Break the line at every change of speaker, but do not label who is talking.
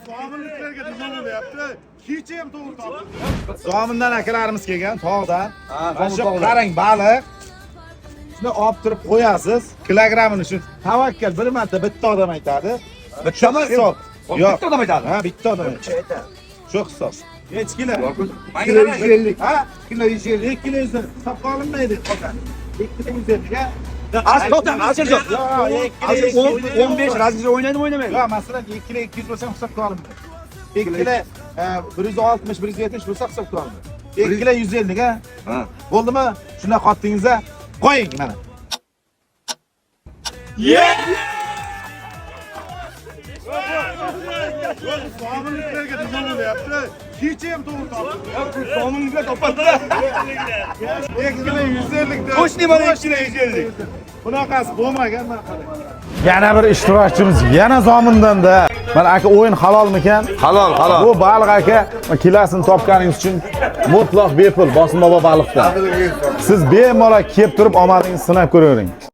Zominliklarga nima bo'lyapti? Kecha ham to'g'ri topildi. Zomindan akalarimiz kelgan tog'dan. Mana shu qarang baliq. Shuni olib turib qo'yasiz. Kilogrammini shu tavakkal bir marta bitta odam aytadi.
Bittami?
Hisob. Yo'q.
Bitta odam aytadi.
Ha, bitta odam aytadi. Shu hisob. Nechi kilo?
Kilo 150.
Ha? Kilo 150, 2 kilo 150. Hisobga olinmaydi qolgan. 2 kilo 150 ga.
Az to'xta, Alisher yo'q.
Yo'q,
Alisher
2 kilo
10 15 razmir o'ynaydimi, o'ynamaydi?
Yo'q, masalan 2 kilo 200 bo'lsa ham hisobga olinmaydi. 2 kilo 160, 170 bo'lsa hisobga olinmaydi. 2 kilo 150 ga.
Ha.
Bo'ldimi? Shunday qotdingizda qo'ying mana. Zominliklarga nima bo'lyapti? Kecha ham to'g'ri topildi.
Zominliklar topadi.
2 kilo 150 da.
Qo'shni mana 2 kilo 150.
Bunaqasi bo'lmagan mana qarang. Yana bir ishtirokchimiz yana Zomindan-da. Mana aka, o'yin halolmikan?
Halol, halol.
Bu baliq aka, kilosini topganingiz uchun mutlaq bepul Bosim bobo baliqdan. Siz bemalol kelib turib omadingizni sinab ko'ravering.